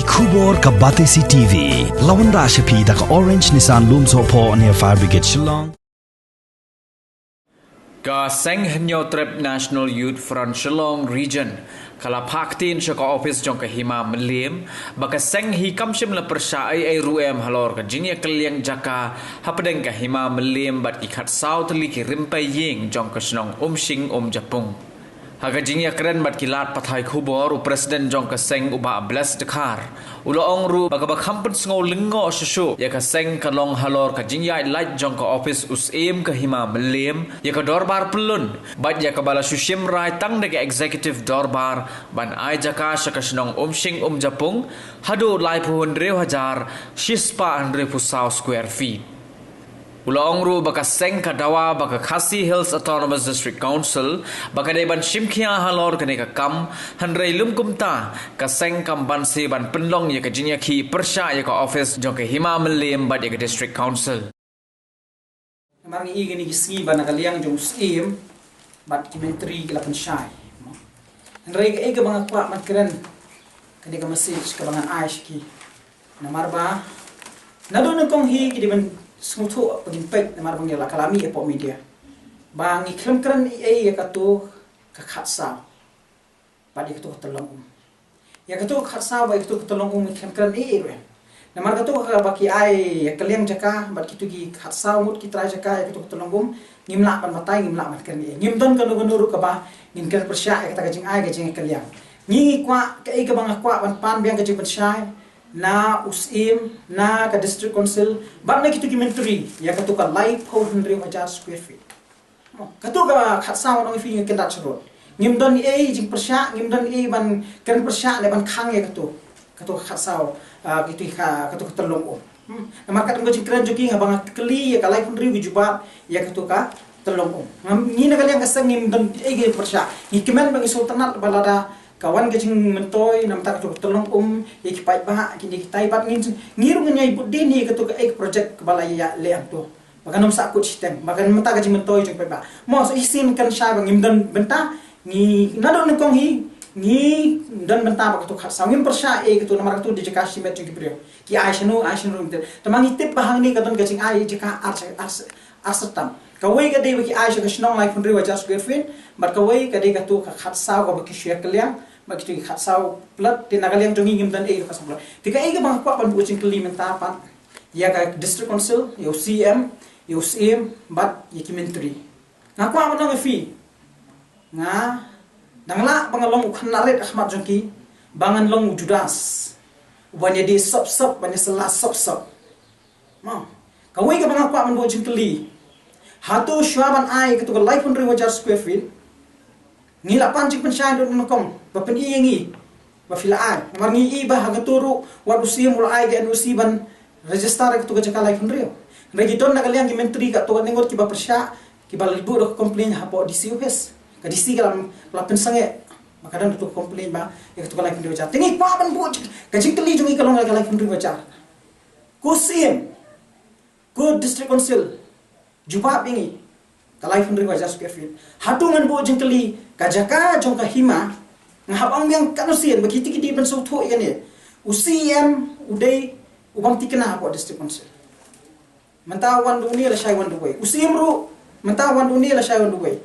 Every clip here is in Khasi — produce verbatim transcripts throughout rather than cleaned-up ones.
Khubor ka Batesi T V. La wanrah sha phi da ka Orange Nissan Lumsohphoh near Fire Brigade Shillong. Ka seng Hynñiewtrep National Youth Front Shillong Region ka la phah ktien sha ka ophis jong ka Hima Mylliem ba ka seng hi kam shym la pyrshah ei ei ruh em halor ka jingïakylliang jaka hapdeng ka Hima Mylliem bad ki khatsaw tylli ki rympei ïing jong ka shnong Umshing Umjapung. Ha ka jingïakren bad ki lad pathai khubor, u President jong ka seng, u Bah Bless Dkhar, u la ong ruh ba kaba kham pynsngew lyngngoh shuh shuh ïa ka seng ka long halor ka jingïaid lait jong ka ophis u Syiem ka Hima Mylliem ïa ka dorbar pyllun bad ïa kaba la shu shim rai tang da ka Executive Dorbar ban ai jaka sha ka shnong Umshing Umjapung haduh laiphew hynriew hajar shispah hynriewphew saw square feet. U la ong ruh ba ka seng ka dawa ba ka Khasi Hills Autonomous District Council ba ka dei ban shim khia halor kane ka kam, hynrei lym kumta ka seng kam banse ban pynlong ïa ka jingïakhih pyrshah ïa ka ophis jong ka Hima Mylliem bad ïa ka District Council. Namar ngi i kine ki sngi ba na ka liang jong u Syiem bad ki myntri ki la pynshai. Hynrei kaei kaba nga kwah ban kren, kane ka message kaba ngan ai sha ki. Namar ba naduh nyngkong hi ki dei ban sngewthuh ba kin peit, namar ba ngi la kylla mih hapoh media ba ngi khlem kren ei ei ïa kato ka khatsaw bad ïa kato ka tyllong um. Ïa kato ka khatsaw bad ïa kato ka tyllong um ngi khlem kren ei ei ruh em. Namar kato kaba ki ai ïakylliang jaka bad kito ki khatsaw ngut ki trai jaka ïa kato ka tyllong um, ngim lah ban batai, ngim lah ban kren ei ei. Ngim don kano kano ruh kaba ngin kren pyrshah ïa kata ka jingai ka jingïakylliang. Ngi, ngi kwah, kaei kaba nga kwah ban pan biang ka jingpynshai na u Syiem, na ka District Council bad na kito ki myntri ïa kato ka laiphew hynriew hajar square feet. Kato ka khatsaw, ngan ong ïa phi, ngi kyndat sharud. Ngim don ei ei jingpyrshah, ngim don ei ei ban kren pyrshah ne ban khang ïa kato, kato ka khatsaw, ah, kito ka, kato ka tyllong um. Hmm. Namar katkum ka jingkren jong ki, haba nga kylli ïa ka laiphew hynriew ki jubab ïa kato ka tyllong um. Ngam, ngi na ka liang ka seng ngim don ei ei jingpyrshah. Ngi kmen ba ngi sngewtynnat ba lada ka wan ka jingmyntoi namar kato ka tyllong um ïa ki paidbah kine kitai, bad ngi, ngi ruh ngin ïai bud dien ïa kato kaei ka project kaba la ïaleh hangto. Ba kan ym sah kut shiteng, ba kan mynta ka jingmyntoi jong ki paidbah. Mo, sa shisien kan shai ba ngim don bynta, ngi naduh nyngkong hi ngi don bynta ba kato ka khatsaw, ngim pyrshah ei ei kato, namar kato dei jaka shimet jong ki briew. Ki ai shano, ai shano ruh ngim tip. Tangba ngi tip ba hangne ka don ka jingai jaka ar, ar, ar syrtam. Kawei ka dei ba ki ai sha ka shnong laiphew hynriew hajar square feet, bad kawei ka dei kato ka khatsaw kaba ki shu ïakylliang, bad kito ki khatsaw plot, te na ka liang jong ngi ngim don ei ei khatsaw plot. Te kaei kaba nga kwah ban buh jingkylli mynta pat ïa ka District Council, ïa u Syiem, ïa u Syiem bad ïa ki myntri. Nga kwah ban ong ïa phi, nga dang lah ba nga long u khynnah rit ha khmat jong ki, ba ngan long u Judas uban ïadei sop sop, ban ïasylla sop sop. Mo, kawei kaba nga kwah ban buh jingkylli, hato shuwa ban ai kato ka laiphew hynriew hajar square feet, ngi la pan jingpynshai naduh nyngkong ba pyni ïa ngi ba phi la ai? Namar ngi i ba ha kato ruh wat u Syiem u la ai ka N O C ban register ïa kato ka jaka laiphew hynriew. Hynrei ki don na ka liang ki myntri katto katne ngut kiba pyrshah, kiba la buh da ka complaint hapoh D C office. Ka D C ka la, la pynsangeh ba ka don kato ka complaint ba ïa kato ka laiphew hynriew hajar. Te ngi kwah ban buh jing, ka jingkylli jong ngi ka long ïa ka laiphew hynriew hajar. Ko Syiem, ko District Council, jubab ïa ngi. Ka laiphew hynriew hajar square feet, hato ngan buh jingkylli, ka jaka jong ka hima? Nga hap ong biang katno sien ba kito ki dei ban sngewthuh ïa kane. U Syiem u dei u bym thikna hapoh District Council. Mynta wan da une lashai wan da uwei. U Syiem ruh mynta wan da une lashai wan da uwei.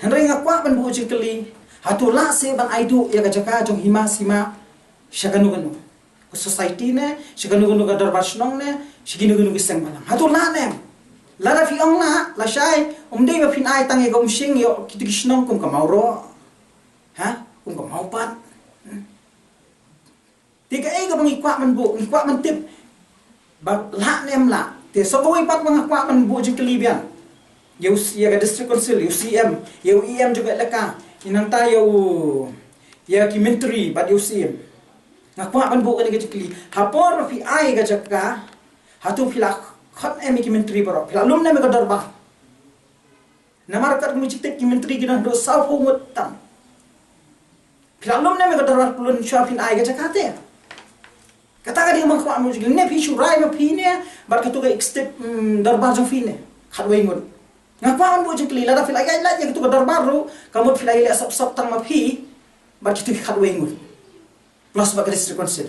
Hynrei nga kwah ban buh jingkylli, hato lah seh ban ai duh ïa ka jaka jong hima sima sha kano kano? Ka society ne, sha kano kano ka dorbar shnong ne, sha kino kino ki seng balang? Hato lah ne em? Lada phi ong lah, lashai, ym dei ba phin ai tang ïa ka Umshing, ïa kito ki shnong kum ka Mawroh, ha, kum ka Mawpat. Hmm. Te kaei kaba ngi kwah ban buh, ngi kwah ban tip ba lah ne em lah. Te sa kawei pat ba nga kwah ban buh jingkylli biang ïa u, ïa ka District Council, ïa u Syiem, ïa u E M jong ka elaka, ïa nangta ïa u, ïa ki myntri bad ïa u Syiem. Nga kwah ban buh kane ka jingkylli. Ha por ba phi ai ka jaka, hato phi la khot ne em ïa ki myntri baroh? Phi la lum ne em ïa ka dorbar? Namar katkum ka jingtip ki myntri ki don haduh sawphew ngut tam. Phi la lum ne em ïa ka dorbar pyllun shuwa phin ai ka jaka te? Kata ka dei kaba nga kwah ban buh jingkylli. Ne phi shu rai ma phi ne bad kato ka executive, mm, dorbar jong phi ne khatwei ngut? Nga kwah ban buh jingkylli, lada phi la ïaid lait ïa kato ka dorbar ruh, ka mut phi la ïaleh sop sop tang ma phi bad kito ki khatwei ngut, plus bad ka District Council.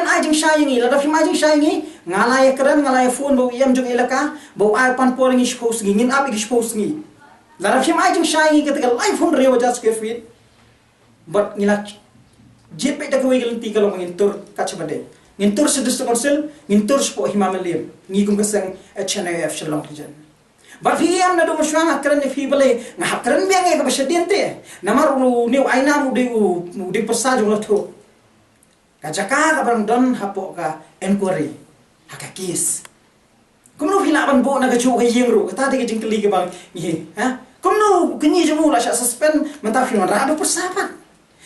Ai jingshai ïa ngi, lada phim ai jingshai ïa ngi, nga la ïakren, nga la ïa phone bad u E M jong ka elaka, bad u ai pan por ïa ngi shiphew sngi, ngin ap ïa ki shiphew sngi. Lada phim ai jingshai ïa ngi kata ka laiphew hynriew hajar square feet, bad ngi la jied beit da kawei ka lynti ka long ngin tur kat shaba dei. Ngin tur sha District Council, ngin tur shapoh Hima Mylliem, ngi kum ka seng H N I F Shillong Region. Bad phi ïam, naduh mynshuwa nga kren ïa phi balei, nga hap kren biang ïa kaba shadien te. Namar u, une u Ainam u dei u, u dei pyrsa jong Lathuh. Ka jaka kaba dang don hapoh ka inquiry ha ka case. Kumno phi lah ban buh na kajuh ka ïing ruh? Kata dei ka jingkylli kaba ngi, ha? Kumno kñi jong u la shah suspend, mynta phi wanrah da u pyrsa pat?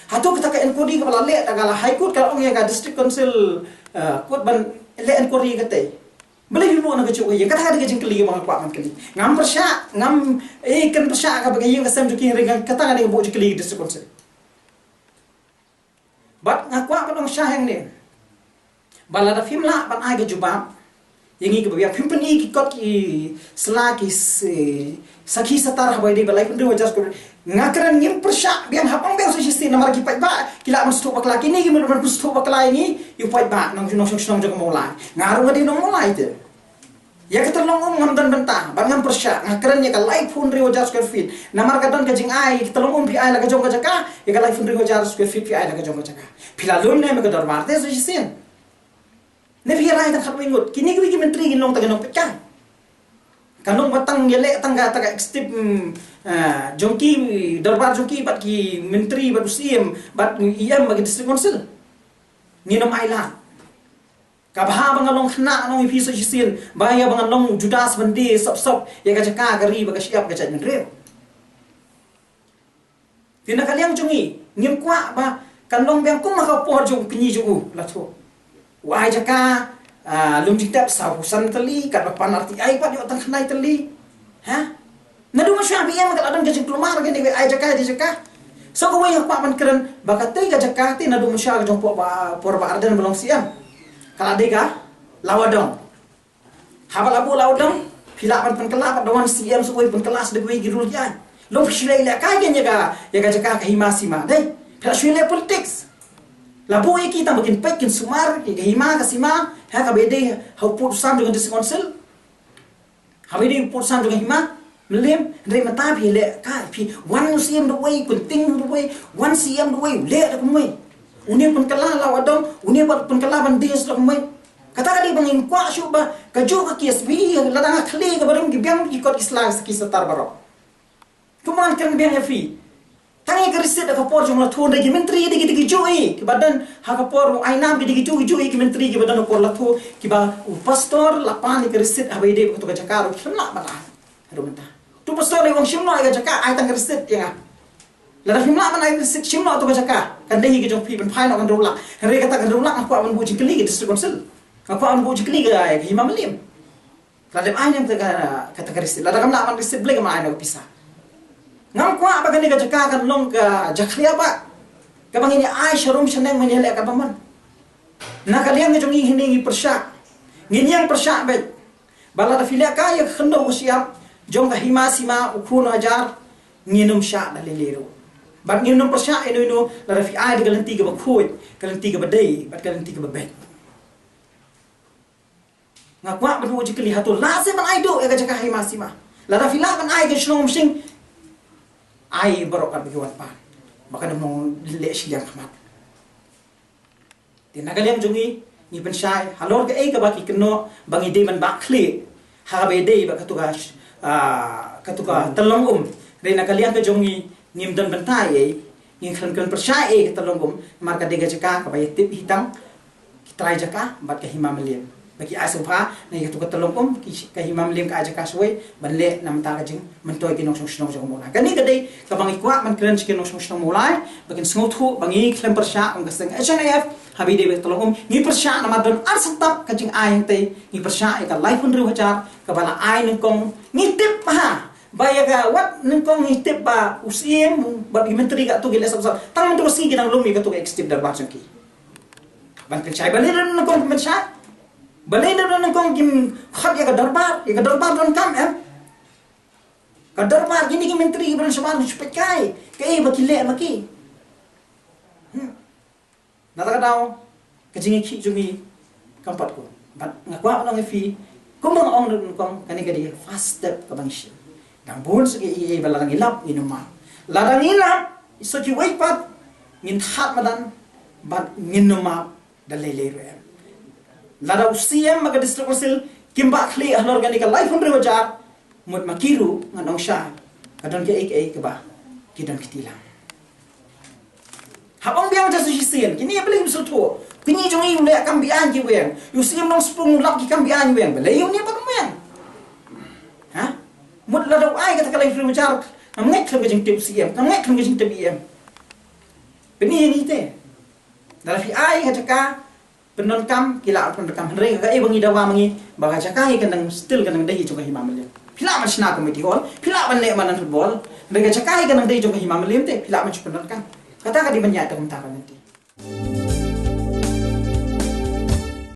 Hato kata ka inquiry kaba la leh, ta ka la High Court ka la ong ïa ka District Council, eh, Court ban leh inquiry katei? Balei phi buh na kajuh ka ïing? Kata ka dei ka jingkylli kaba nga kwah ban kylli. Ngam pyrshah, ngam, eh, kren pyrshah kaba ka ïing ka sem jong ki, hynrei kata ka dei ka buh jingkylli District Council. Bad nga kwah ban ong shai hangne, ba lada phim lah ban ai ka jubab ïa ngi kaba biang, phim pyni ki kot ki sla, ki s-, sakhi satar haba ïadei bad laiphew hynriew hajar square feet. Nga kren ngim pyrshah biang, hap ong biang sa shisien, namar ki paidbah ki lah ban sngewthuh bakla, kine ki mut ban sngewthuh bakla ïa ngi, ïa u paidbah nong, nongshong shnong jong ka Mawlai. Nga ruh nga dei nong Mawlai te. Ïa ka Tarlong Um ngam don bynta bad ngam pyrshah, nga kren ïa ka laiphew hynriew hajar square feet. Namar ka don ka jingai, ïa ka Tarlong Um phi ai la ka jong ka jaka, ïa ka laiphew hynriew hajar square feet phi ai la ka jong ka jaka. Phi la lum ne em ïa ka dorbar te sa shisien? Ne phi rai tang khatwei ngut? Kine kiwei ki myntri kin long tang ki nongpeitkai. Kan long ba tang ïaleh tang kata ka executive, mm, ah, jong ki, dorbar jong ki bad ki myntri bad u C M bad E M bad ki District Council. Ngin ym ailad. Kaba haba nga long khynnah, nga ong ïa phi sa shisien, ba ïa ba nga long Judas ban die sop sop ïa ka jaka ka ri bad ka shyiap ka jaitbynriew. Te na ka liang jong ngi, ngim kwah ba kan long biang kum ha ka por jong u kñi jong u Lathuh. U ai jaka, ah, lum jingtep sawphew san tylli, katba pan R T I pat ïoh tang khyndai tylli. Ha? Naduh mynshuwa phi ïam, ka la don ka jingkulmar kane, ai jaka, ai jaka. So kawei nga kwah ban kren ba katei ka jaka te naduh mynshuwa ka jong por ba, por ba Ardent ba long C M, ka la dei ka Lawadong. Haba la buh Lawadong, phi lah ban pynkylla, bad da wan C M sa kawei pynkylla sa da kawei ki rule ki ai. Long phi shu leh lehkai kein ïa ka, ïa ka jaka ka Hima Sima, dei? Phi lah shu leh politics. La buh ïa ki tang ba kin peit, kin sumar ïa ka Hima ka Sima, ha kaba ïadei ha u pud u sam jong ka District Council. Haba ïadei u pud u sam jong ka Hima Mylliem, hynrei mynta phi lehkai, phi wan u C M da uwei, pynting da uwei, wan C M da uwei, u leh da kumwei. Une pynkylla Lawadong, une pat pynkylla ban die sa da kumwei. Kata ka dei ba ngim kwah shuh ba kajuh ka case, phi, lada nga khlei kaba dang ki biang ki kot ki sla, ki satar baroh. Kumba ngan kren biang ïa phi, tang ïa ka receipt ha ka por jong Lathuh, hynrei ki myntri dei ki dei kijuh i, kiba don ha ka por u Ainam ki dei kijuh kijuh i, ki myntri kiba don ha ka por Lathuh, kiba u pastor la pan ïa ka receipt haba ïadei bad kato ka jaka ruh kim lah ban ai. Haduh mynta. To u pastor u ong shim noh ïa ka jaka, ai tang ka receipt ïa nga. Lada phim lah ban ai receipt, shim noh kato ka jaka. Kan dei hi ka jong phi, pynphai noh ka hynriew lak. Hynrei kata ka hynriew lak nga kwah ban buh jingkylli ka District Council. Nga kwah ban buh jingkylli ka, ka Hima Mylliem. Ka la dep ai ne em kata ka, kata ka receipt? Lada kam lah ban receipt, balei kam ai noh ka pisa? Ngam kwah ba kane ka jaka kan long ka jakhlia ba, kaba ngin ïa ai sharum shaneng ban ïaleh katba mon. Na ka liang ka jong ngi hangne ngi pyrshah. Ngin ïeng pyrshah beit. Ba lada phi lehkai ïa ka khyndew ka shyiap jong ka Hima Sima u khun u hajar, ngin ym shah da lei lei ruh. Bad ngin ym pyrshah ïano ïano lada phi ai da ka lynti kaba khuid, ka lynti kaba dei bad ka lynti kaba beit. Nga kwah ban buh jingkylli, hato lah seh ban ai duh ïa ka jaka Hima Sima? Lada phi lah ban ai ka shnong Umshing, ai baroh katba ki wan pan, ba kan ym long leh shiliang khmat. Te na ka liang jong ngi, ngi pynshai halor kaei kaba ki kynnoh ba ngi dei ban bah khlieh ha kaba ïadei bad kato ka, ah, kato ka Tarlong Um. Te na ka liang ka jong ngi, ngim don bynta ei, ngi khlem kren pyrshah ei ka Tarlong Um, namar ka dei ka jaka kaba ïa tip hi tang ki trai jaka bad ka Hima Mylliem. Ba ki ai sngewbha na ïa kato ka Tarlong Um, ki, ka Hima Mylliem ka ai jaka shawei ban leh na bynta ka jingmyntoi ki nongshong shnong jong ka Mawlai. Kane ka dei kaba ngi kwah ban kren sha ki nongshong shnong Mawlai, ba kin sngewthuh ba ngi khlem pyrshah kum ka seng H N I F haba ïadei bad ka Tarlong Um. Ngi pyrshah namar don ar sentap ka jingai hangtei, ngi pyrshah ïa ka laiphew hynriew hajar kaba la ai nyngkong. Ngi tip ba ha, ba ïa ka wat nyngkong ngi tip ba u C M bad ki myntri katto ki leh sop sop. Tang mynta ka sngi ki dang lum ïa kato ka executive dorbar jong ki. Ban pynshai, balei don nyngkong pynshai? Balei don nyngkong kim khot ïa ka dorbar? Ïa ka dorbar donkam em? Ka dorbar, kine ki myntri kiba don shabar ki shu peit kai kaei ba ki leh ma ki. Hmm. Na kata ka daw, Ka jingïakhih jong ngi kam pat kut. Bad nga kwah ban ong ïa phi, kumba nga ong nyngkong, kane ka dei first step kaba ngi shim. Dang bun sa kiei kiei ba lada ngi lap ngin ym map. Lada ngi lap, sa kiwei pat ngin thad madan bad ngin ym map da lei lei ruh em. Lada u C M bad ka District Council kim bah khlieh halor kane ka laiphew hynriew hajar, mut ma ki ruh ngan ong shai, ka don kaei kaei kaba ki don kti lang. Hap ong biang ja sa shisien, kine balei ym sngewthuh. Kine jong ngi u leh kam biang ki weng. U C M Nongspung u lap ki kam biang weng. Balei une pat um weng? Ha? Mut lada u ai kata ka laiphew hynriew hajar, ngam ngeit khlem ka jingtip u C M, ngam ngeit khlem ka jingtip E M. Pynïaid te. Lada phi ai ka jaka pyndonkam, ki lah pyndonkam, hynrei kaei ba ngi dawa ma ngi, ba ka jaka hi kan dang still kan dang dei hi jong ka Hima Mylliem. Phi lah ban shna community hall, phi lah ban leh madan football, hynrei ka jaka hi kan dang dei jong ka Hima Mylliem te, phi lah ban shu pyndonkam. Kata ka dei ban ïaid da kumta ka lynti.